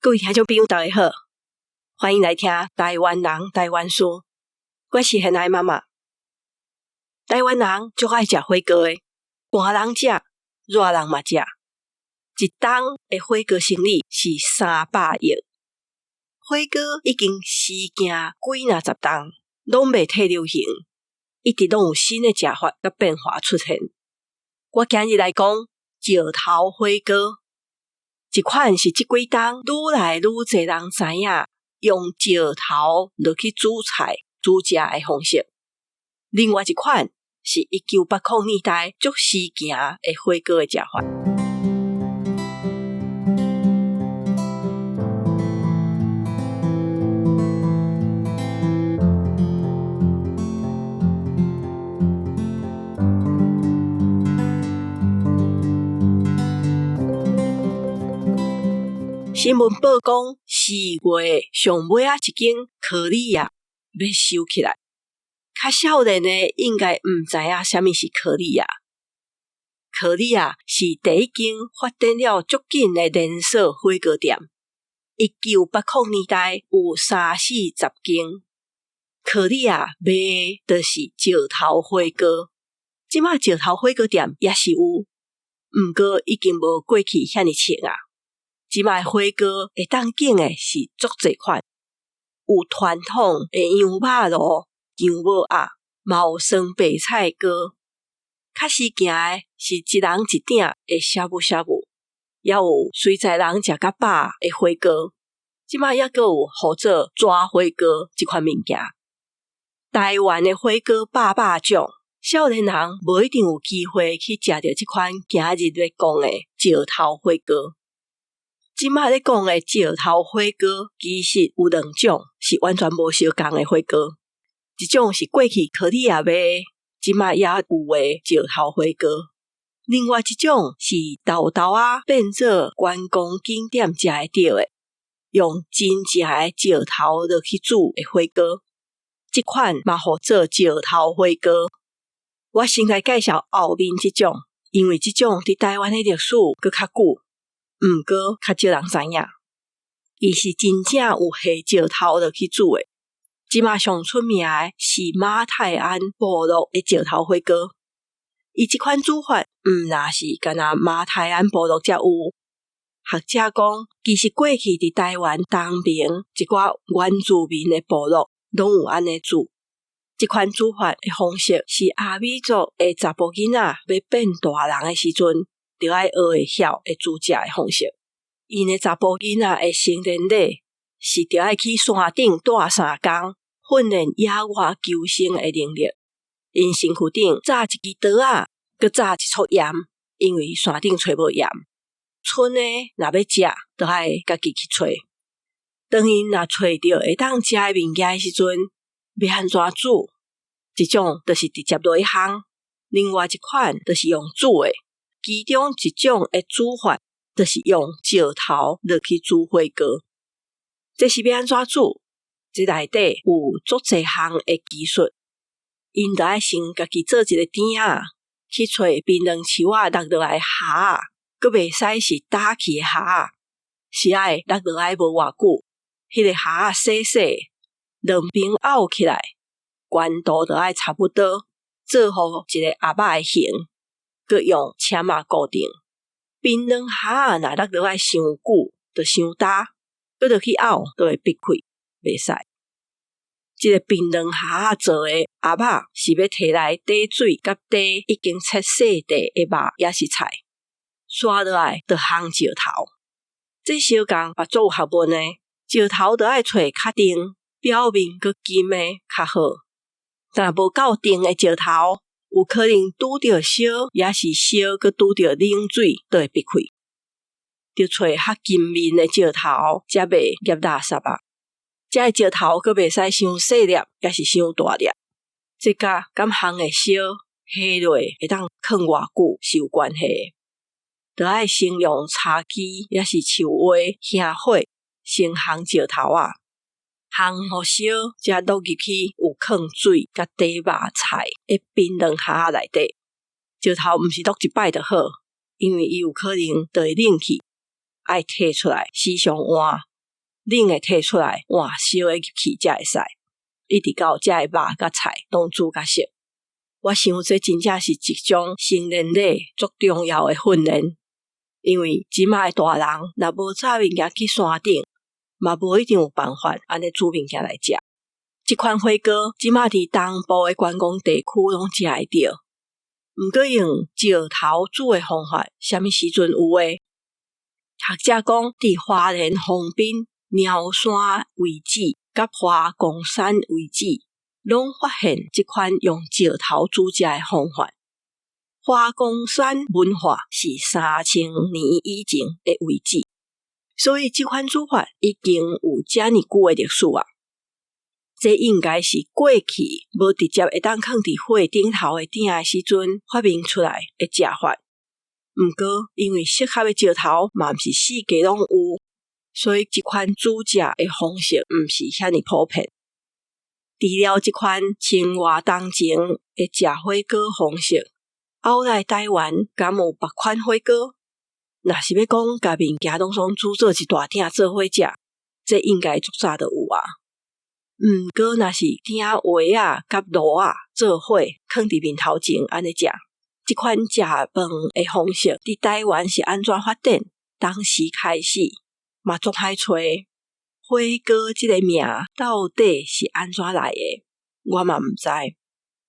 各位聽眾朋友，大家好，歡迎來聽台灣人台灣事。我是賢愛媽媽。台灣人足愛食火鍋的，寒人食，熱人嘛食。一冬的火鍋生意是300億。火鍋已經時行幾若十冬，攏袂退流行，一直攏有新的食法佮變化出現。我今日來講石頭火鍋。一款是這幾冬愈來愈濟人知影用石頭落去煮菜、煮食的方式。另外一款是1980年代足時行的火鍋的食法。新聞報講，4月上尾仔一間可里亞欲收起來。較少年的應該毋知影啥物是可里亞。可里亞是第一間發展了足緊的連鎖火鍋店。1980年代有三四十間。可里亞賣的就是石頭火鍋。這馬石頭火鍋店也是有，毋過已經無過去遐爾衝啊。這馬火鍋會當揀的是足濟款，有傳統的羊肉爐、薑母鴨，嘛有酸白菜鍋。較時行的是一人一鼎的しゃぶしゃぶ，也有隨在人食較飽的火鍋。這馬猶閣有號做蛇火鍋這款物件。台灣的火鍋百百種，少年人無一定有機會去食著這款今日咧講的石頭火鍋。這馬咧講的石頭火鍋，其實有兩種是完全無相仝的火鍋。一種是過去可里亞賣的，這馬也有的石頭火鍋；另外一種是豆豆仔變做觀光景點食會著的，用真正的石頭落去煮的火鍋。這款嘛號做石頭火鍋。我先來介紹後面這種，因為這種佇台灣的歷史閣較久。毋過較少人知影，伊是真正有下石頭落去煮的。這馬上出名的是馬太鞍部落的石頭火鍋。伊這款煮法毋若是干焦馬太鞍部落才有。學者講，其實過去佇台灣東爿一寡原住民的部落攏有按呢煮。這款煮法的方式是阿美族的查埔囡仔欲變大人的時陣，著愛學會曉的煮食的方式。𪜶的查埔囡仔的成年禮是著愛去山頂蹛3工，訓練野外求生的能力。𪜶身軀頂紮一支刀仔，閣紮一撮鹽，因為山頂揣無鹽。賰的若欲食，著愛家己去揣。當𪜶若揣著會當食的物件的時陣，欲按怎煮？一種就是直接落去烘，另外一款就是用煮的。其中一種的煮法，就是用石頭落去煮火鍋。這是欲按怎煮？這內底有足濟項的技術。𪜶著愛先家己做一个鼎仔，去揣檳榔樹仔落落來蚶仔，閣袂使是打去的蚶仔，是愛落落來無偌久，彼个蚶仔細細，兩邊拗起來，懸度著愛差不多，做予一个鴨仔的形。閣用籤仔固定。檳榔蚶仔若落落來傷久，就傷焦，閣落去拗，就會篕開，袂使。這个檳榔蚶仔做的鴨仔是欲提來綴水，佮綴已經切細塊的肉，抑是菜，煞落來就烘石頭。這相仝嘛足有學問的，石頭著愛揣較硬，表面閣金的較好。若無夠硬的石頭，有可能拄著燒，抑是燒閣拄著冷水，都會篕開。著揣較金面的石頭，才袂夾垃圾啊。這个石頭閣袂使傷細粒，抑是傷大粒。這佮敢烘會燒，下落會當囥偌久是有關係的。著愛先用柴枝，抑是樹葉燃火，先烘石頭仔。烘予燒，才落入去有囥水佮底肉菜的檳榔蚶仔內底。石頭毋是落一擺就好，因為伊有可能就會冷去，愛提出來時常換，冷的提出來換燒的入去才會使，一直到遮的肉佮菜攏煮甲熟。我想這真正是一種成年禮足重要的訓練，因為這馬的大人若無炸物件去山頂，嘛無一定有辦法按呢煮物件來食。這款火鍋這馬佇東部的觀光地區攏食會著，毋過用石頭煮的方法，啥物時陣有的？學者講，佇花蓮豐濱貓山遺址佮華岡山遺址，攏發現這款用石頭煮食的方法。華岡山文化是3000年以前的遺址，所以這款煮法已經有遮爾久的歷史啊！這應該是過去無直接會當囥佇火頂頭的鼎的時陣發明出來的食法。毋過因為適合的石頭嘛毋是四界攏有，所以這款煮食的方式毋是遐爾普遍。除了這款千外冬前的食火鍋方式，後來台灣敢有別款火鍋？若是欲講共物件攏總煮做一大鼎做伙食，這應該足早就有啊。毋過若是鼎圍仔佮爐仔做伙囥佇面頭前按呢食，這款食飯的方式佇台灣是按怎發展？當時開始嘛足歹揣。火鍋這个名到底是按怎來的？我嘛毋知。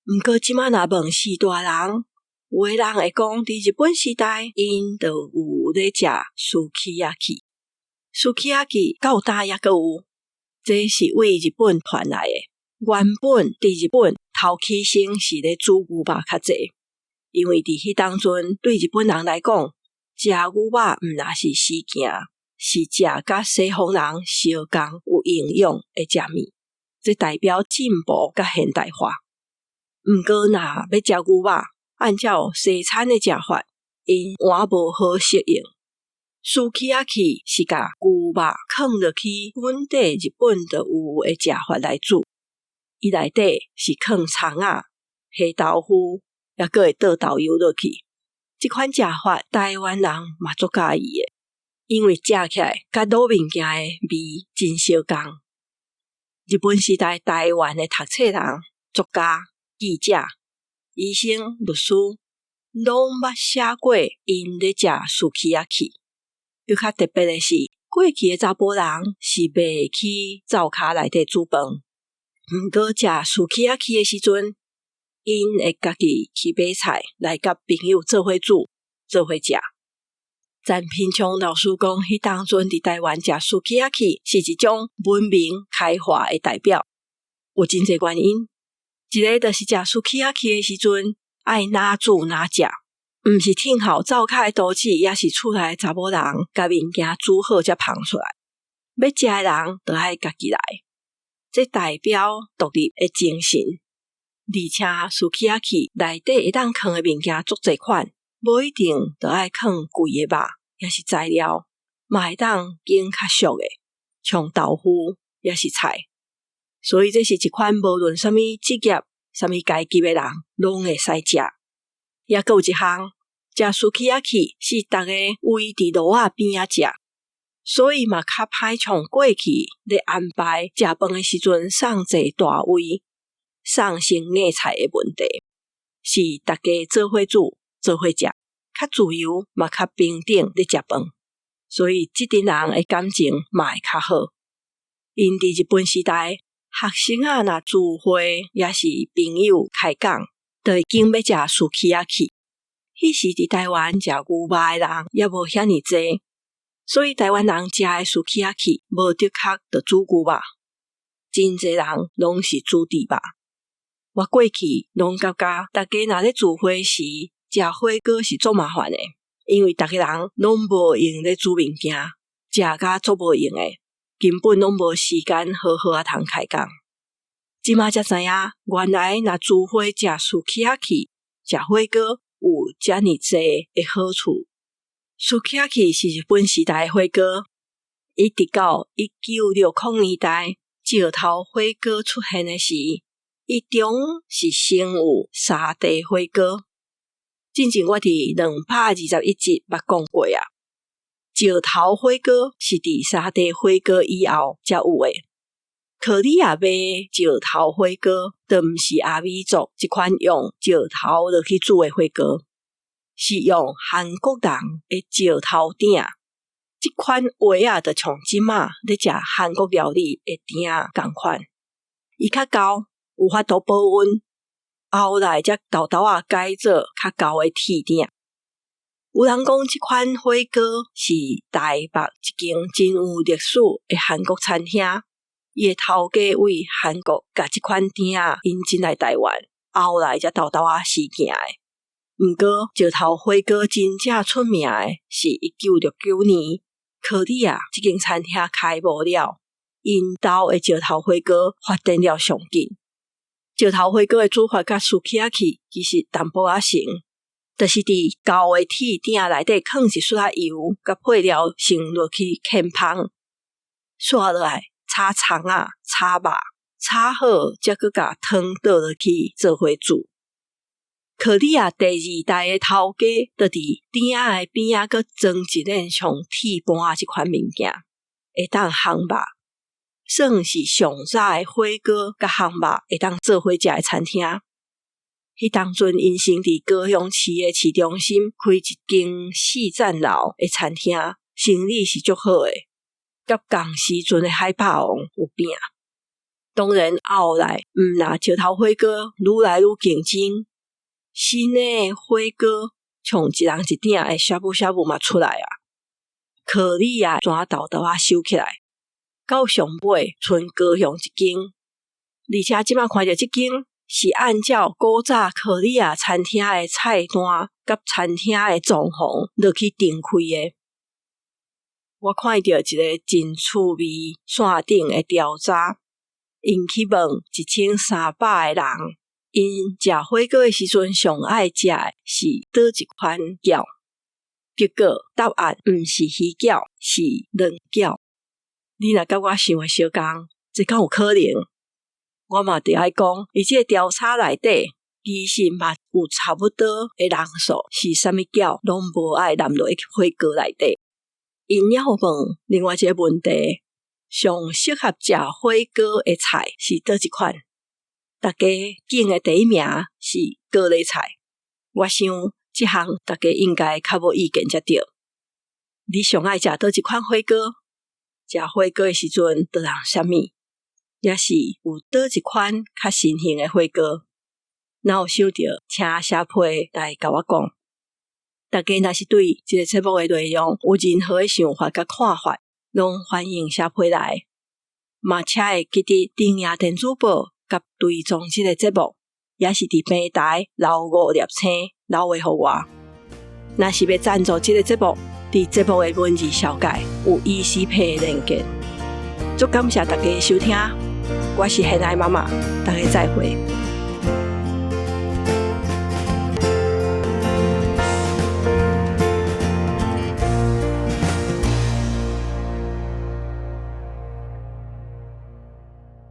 毋過這馬若問序大人，有的人會講佇日本時代，𪜶就有咧食 Sukiyaki。Sukiyaki 到今猶閣有，這是對日本傳來的。原本佇日本頭起先是咧煮牛肉較濟，因為佇彼當陣對日本人來講，食牛肉毋若是時行，是食佮西方人相仝有營養的食物，這代表進步佮現代化。毋過若欲食牛肉，按照西餐的食法，𪜶換無好適應。Sukiyaki 是共牛肉囥落去本地日本就有的食法來煮，伊內底是囥蔥仔、黑豆腐，猶閣會倒豆油落去。這款食法台灣人嘛足佮意的，因為食起來佮滷物件的味真相仝。日本時代台灣的讀冊人、作家、記者、醫生、律師，攏捌寫過𪜶咧食 Sukiyaki。閣較特別的是，過去的查埔人是袂去灶跤內底煮飯，毋過食 Sukiyaki 的時陣，𪜶會家己去買菜來佮朋友做伙煮、做伙食。陳品聰老師講，彼當陣佇台灣食 Sukiyaki 是一種文明開化的代表，有真濟原因。一个就是食 Sukiyaki 的時陣，愛哪煮哪食，毋是聽候灶跤的刀子，抑是厝內查某人共物件煮好才捧出來。欲食的人就愛家己來，這代表獨立的精神。而且 Sukiyaki 內底會當囥的物件足濟款，無一定就愛囥貴的肉，抑是材料，嘛會當揀較俗的，像豆腐，抑是菜。所以這是一款無論啥物職業、啥物階級的人攏會使食。猶閣有一項，食 Sukiyaki 是逐家圍佇爐仔邊仔食，所以嘛較歹像過去咧安排食飯的時陣送坐大位、送先硬菜的問題，是逐家做伙煮、做伙食，較自由嘛較平等咧食飯，所以這陣人的感情嘛會較好。𪜶佇日本時代，學生仔若聚會抑是朋友開講，就會揀欲食 Sukiyaki。彼時佇台灣食牛肉的人猶無遐爾濟，所以台灣人食的 Sukiyaki 無的確就煮牛肉，真濟人攏是煮豬肉。我過去攏感覺，逐家若咧聚會時食火鍋是足麻煩的，因為逐个人攏無閒咧煮物件，食甲足無閒的，根本攏無時間好好仔通開講。這馬才知影，原來若聚會食 Sukiyaki 食火鍋有遮爾濟的好處。Sukiyaki 是日本時代的火鍋，一直到1960年代石頭火鍋出現的時，伊中是先有沙地火鍋。進前我佇221集捌講過啊。石頭火鍋是佇沙茶火鍋以後才有的。可里亞賣石頭火鍋，就毋是阿美族這款用石頭落去煮的火鍋，是用韓國人的石頭鼎。這款鍋仔就像這馬咧食韓國料理的鼎仝款，伊較厚，有法度保溫。後來才沓沓仔改做較厚的鐵鼎。有人講這款火鍋是台北一間真有歷史的韓國餐廳，伊的頭家為韓國共這款鼎仔引進來台灣，後來才沓沓仔時行的。毋過石頭火鍋真正出名的是1969年，可里亞這間餐廳開幕了，𪜶兜的石頭火鍋發展了上緊。石頭火鍋的煮法佮 Sukiyaki 其實淡薄仔像，就是佇厚的鐵鼎內底囥一撮仔油佮配料先落去牽芳，煞落來炒蔥仔、炒肉，炒好才閣共湯倒落去做伙煮。可里亞第二代的頭家就佇鼎仔的邊仔閣裝一輪像鐵盤仔這款物件，會當烘肉。算是上早的火鍋佮烘肉會當做伙食的餐廳。彼當陣，𪜶先佇高雄市的市中心開一間四層樓的餐廳，生意是足好的，佮仝時陣的海霸王有拼。當然後來毋若石頭火鍋愈來愈競爭，新的火鍋像一人一鼎的shabu shabu 嘛出來啊，可里亞全沓沓仔收起來。到上尾，賰高雄一間，而且這馬看著這間是按照古早可里亞餐廳的菜單佮餐廳的裝潢落去重開的。我看著一个真趣味線頂的調查，𪜶去問1300个人，𪜶食火鍋的時陣上愛食的是佗一款餃？結果答案毋是魚餃，是卵餃。你若佮我想的相仝，這敢有可能？我嘛著愛講，佇這个調查內底，其實嘛有差不多的人數是啥物餃攏無愛攕落去火鍋內底。𪜶猶問另外一个問題：上適合食火鍋的菜是佗一款？大家揀的第一名是高麗菜。我想這項大家應該較無意見才對。你上愛食佗一款火鍋？食火鍋的時陣，都人啥物？抑是有佗一款較新型的火鍋？若有想著，請寫批來共我講。大家若是對這個節目的內容有任何的想法佮看法，攏歡迎寫批來。嘛，請會記得訂閱電子報佮追蹤這個節目，也是佇平台留五粒星留話予我。若是欲贊助這個節目，佇節目的文字紹介有 ECPay 連結。足感謝大家的收聽，我是現愛媽媽，大家再會。